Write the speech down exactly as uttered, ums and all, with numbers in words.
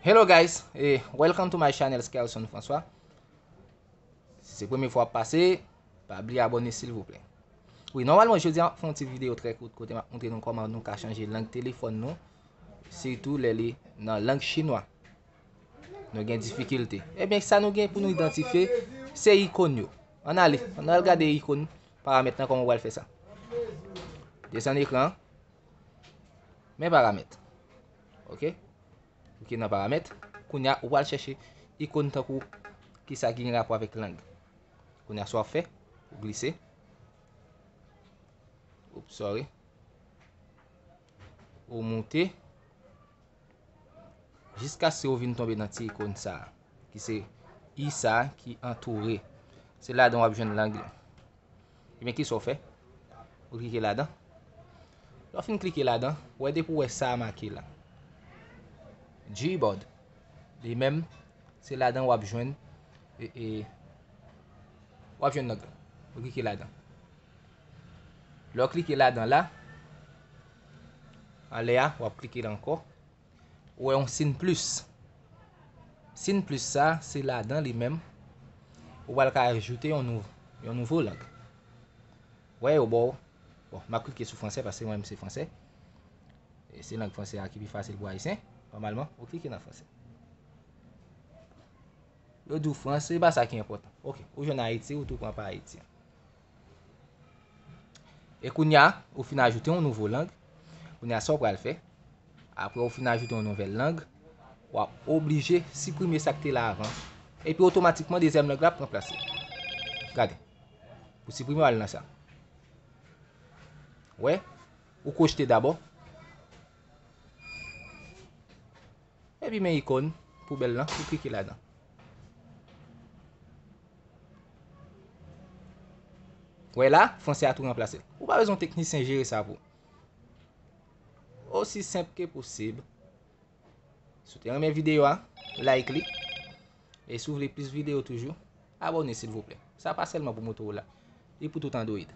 Hello guys, eh, welcome to my channel Skelson François. Si se premye fwa w ap pase, pa bliye abòne silvouplè. Wi, nòmalman jodi a m ap fè yon ti videyo trè kout kote m ap montre nou kòman nou ka chanje lang telefòn nou, sitou lè li nan lang chinwa. Nou gen difikilte. Ebyen, sa nou gen pou nou idantifye, se ikòn yo. Ann ale, ann al gade ikòn paramèt lan, kòman w pral fè sa. Desann ekran an. Men paramèt. Oke? Klike nan paramèt. Kounye a, ou pral chèche ikòn tankou kisa ki gen rapò avèk lang. Kounye a, sa w ap fè, ou glise. Oops, sorry. Ou moute. Jiskaske ou vin tonbe nan ti ikòn sa a, ki se i sa a ki antoure. Se ladan w ap jwenn lang yo. Ebyen, kisa w fè? Ou klike ladan. Lè w fin klike ladan, ou wè depi w wè sa a make la. Gboard. Li menm, se ladan w ap jwenn, e, e, w ap jwenn lang la. Ou klike ladan. Lè w klike ladan la, anlè a, w ap klike la ankò. Ou wè yon siy plis. Siy plis sa, se ladan li menm, ou pral ka ajoute yon nou-, yon nouvo lang. Wè yo ba w. Bon, m ap klike sou fransè paske mwen menm se fransè. E se lang fransè a ki pi fasil pou ayisyen, nòmalman, ou klike nan fransè. Yo di w fransè, se pa sa ki enpòtan. Oke, ou jwenn Ayiti, ou tou pran pa Ayiti. E kounye a, ou fin ajoute yon nouvo lang. Kounye a, sa w pral fè? Apre ou fin ajoute yon nouvèl lang, w ap oblije siprime sa k te la avan. Epi otomatikman, dezyèm lang la ap ranplase. Gade. Pou siprime, w al nan sa. Wè, ou kwochte dabò. Epi men ikòn poubèl lan, ou klike ladan. Wè la, fransè a tou ranplase. Ou pa bezwen teknisyen jere sa pou ou. Osi senp ke posib. Si w te renmen videyo a, like li. E si w vle plis videyo toujou, abòne silvouplè. Sa pa sèlman pou Motorola. Li pou tout Android.